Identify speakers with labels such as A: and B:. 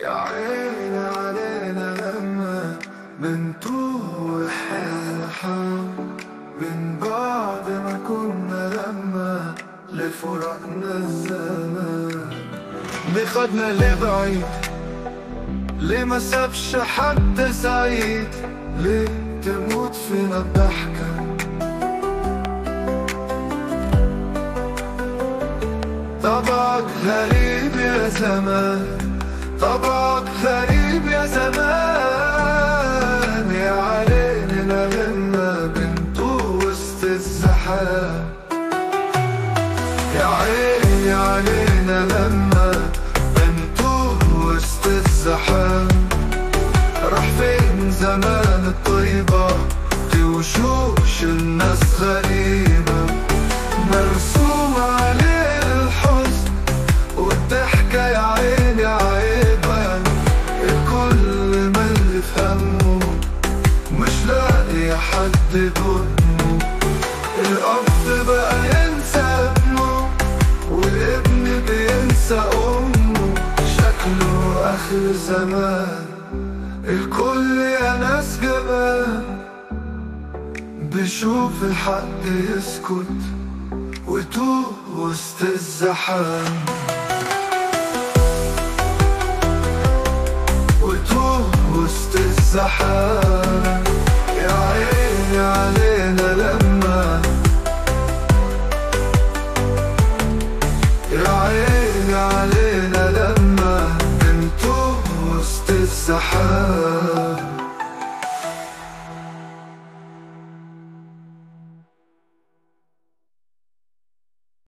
A: يا عيني علينا لما بنتوه الحال، من بعد ما كنا لما لفرقنا الزمان. بخدنا لبعيد، ليه ما سابش حد سعيد؟ ليه تموت فينا الضحكة؟ طبعك غريب يا زمان، طبعك غريب يا زمان. يا علينا لما بنتوه وسط الزحام. يا عيني علينا لما بنتوه وسط الزحام. راح فين زمان الطيبة؟ دي وشوش الناس غريبة، مرسوم عليه الحزن والضحكة يا عيني عيبة. الكل ملي في همه، مش لاقي حد يضمه. الأب بقى ينسى ابنه، والابن بينسى أمه. شكله آخر زمان، الكل يا ناس جبان، بيشوف الحق يسكت وتوه وسط الزحام، وتوه وسط الزحام. يا عيني عليك.